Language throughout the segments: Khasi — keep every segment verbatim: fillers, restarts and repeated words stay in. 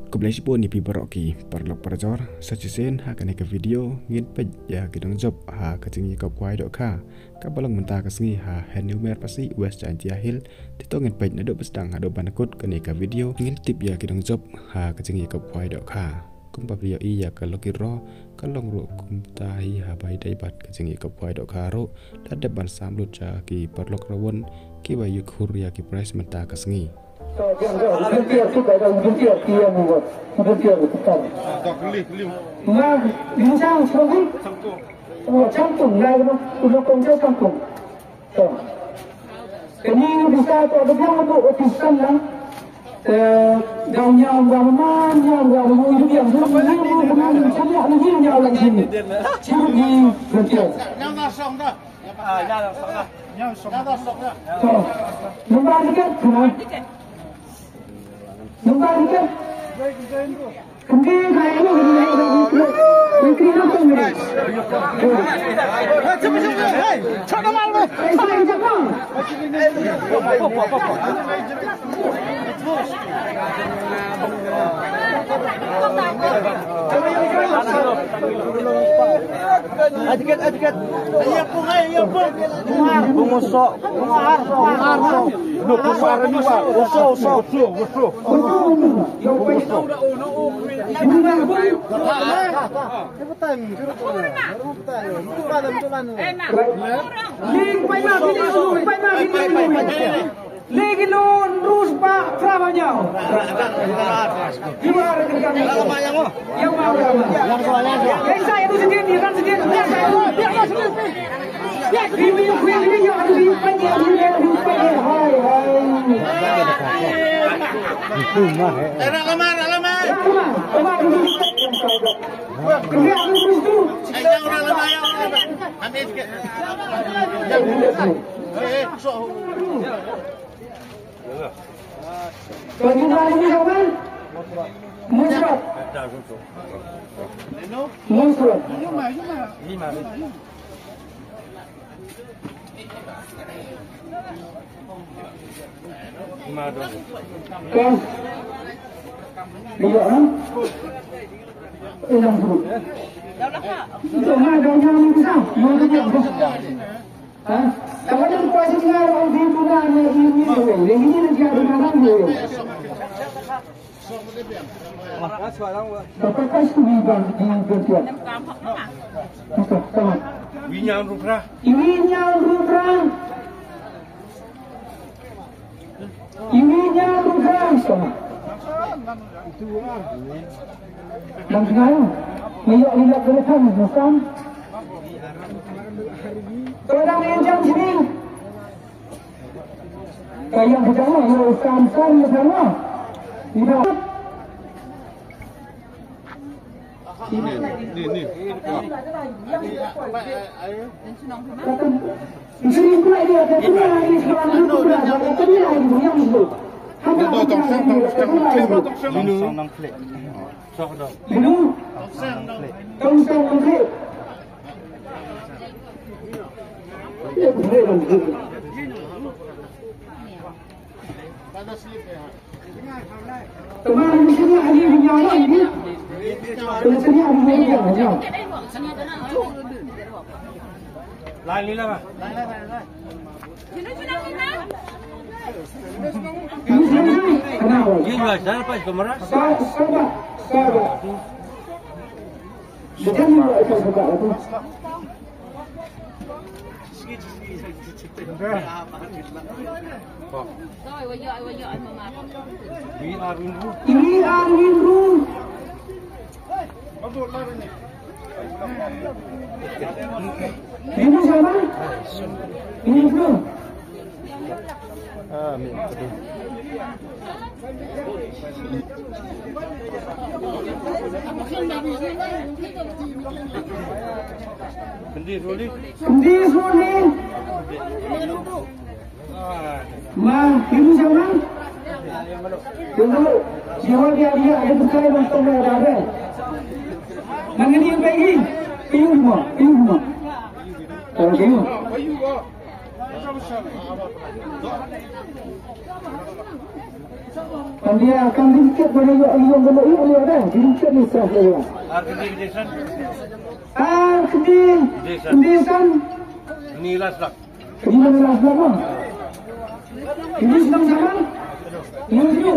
Khublei shibun ïa phi baroh ki paralok parajor, sa shisien ha kane ka video ngin peit ïa ki nongjop ha ka jingïakop khwai dohkha kaba long mynta ka sngi ha Hynñiewmer Pasi, West Jaintia Hills. Te to ngin peit naduh ba sdang haduh ba kut kane ka video, ngin tip ïa ki nongjop ha ka jingïakop khwai dohkha. Kumba phi ïohi ïa ka lucky draw ka long ruh kumta hi, haba ïadei bad ka jingïakop khwai dohkha ruh la dep ban sam lut sha ki paralok rawon kiba ïakhun ïa ki prize mynta ka sngi. Kani ni bisa to da biang tu office kan lang. Eh, dau nyau ga ma nyau ga ma yu biang tu ni ni ni ni cham ya ni nyau lang sini. Chim ni betul. To. Nombor tiga tu. Nombor tiga. Etiket, etiket. Pungusok, pungusok, pungusok. Uso, uso, uso, uso. Musrot. Musrot. Kan. Dia, ha? Ilang tu. Itu mah dah jangan bisa. Mau tu dia. Ha? Kalau dia kuasa dengar orang pintu dah ni ini ni. Yang ini dia dengar dia. Bapakkas tu di bang di Pontian. Okey, sama. Winyam Rudra. Winyam Rudra. Winyam Rudra, sama. Bang Singayu. Mayok lilak ke depan, bukan. Orang yang jam sini. Ka ïa phi tang ma ïa u Samson ïa tang ma. Ïa. Ni, ni, ni. Ka kan. Ïa sini pula dia, ka kan ïa sini pula, ka kan ïa sini pula. Tong Seng, Tong Seng, Tong Seng, Tong Seng. Inu? Tong Seng Nongkhleh. Teman di sini ada yang nyawa ini. Di sini ada yang nyawa. Lain lila, Pak. Ini sini. Kenapa? Ini juga saya, Pak, kamera. Sa-, sabar, sabar. Bukan juga itu, bukan itu. We are in room. We are in room. Ini siapa? Ini room. Amin. Kendi Suli. Kendi Suli. Ma, ibu siapa? Ibu, siapa dia, dia ada bukai bang tong ada. Mana dia pergi? Ibu ma, ibu ma. Kalau ibu. Ito Kan dia akan ringkit mana yo yo mana yo yo dah. Ringkit ni serah yo. Ar kyndi kyndi san. Ar kyndi kyndi san. Ni last lak. Kyndi mana last lak mah. Kyndi senang sama. Ni tu.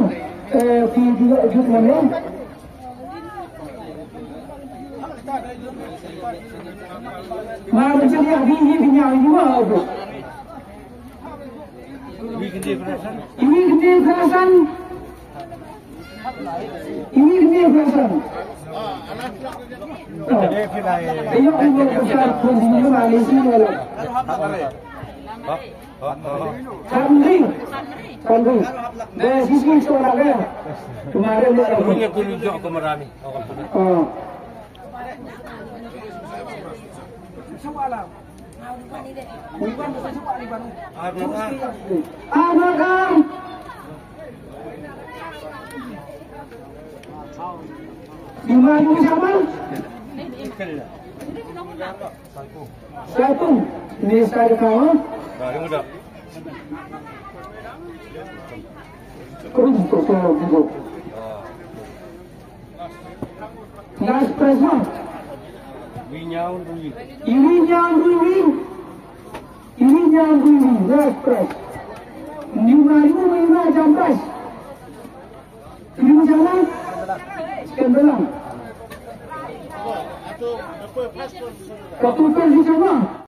Eh, video jut mana. Ma macam ni, ni, ni, ni, ni, ni, ni. Ini gede perasaan. Ini gede perasaan. Ayo, ini besar pun di mana, di sini, lah. Samri. Samri. Dari sisi suara dia. Kemarin dia. Punya guru jok kemerani. Oh. Ar nang ar. Ar nang ar. Lima ribu siapa? Satu. Minister kau. Nah, ini udah. Terus kau tahu gitu. Last prize ma. Wi Nyaw Rwi. Iwi Nyaw Rwi. Iwi Nyaw Rwi. Last prize. Lima ribu lima jam prize. Ini siapa? Sekian dalam. Satu prize di sana.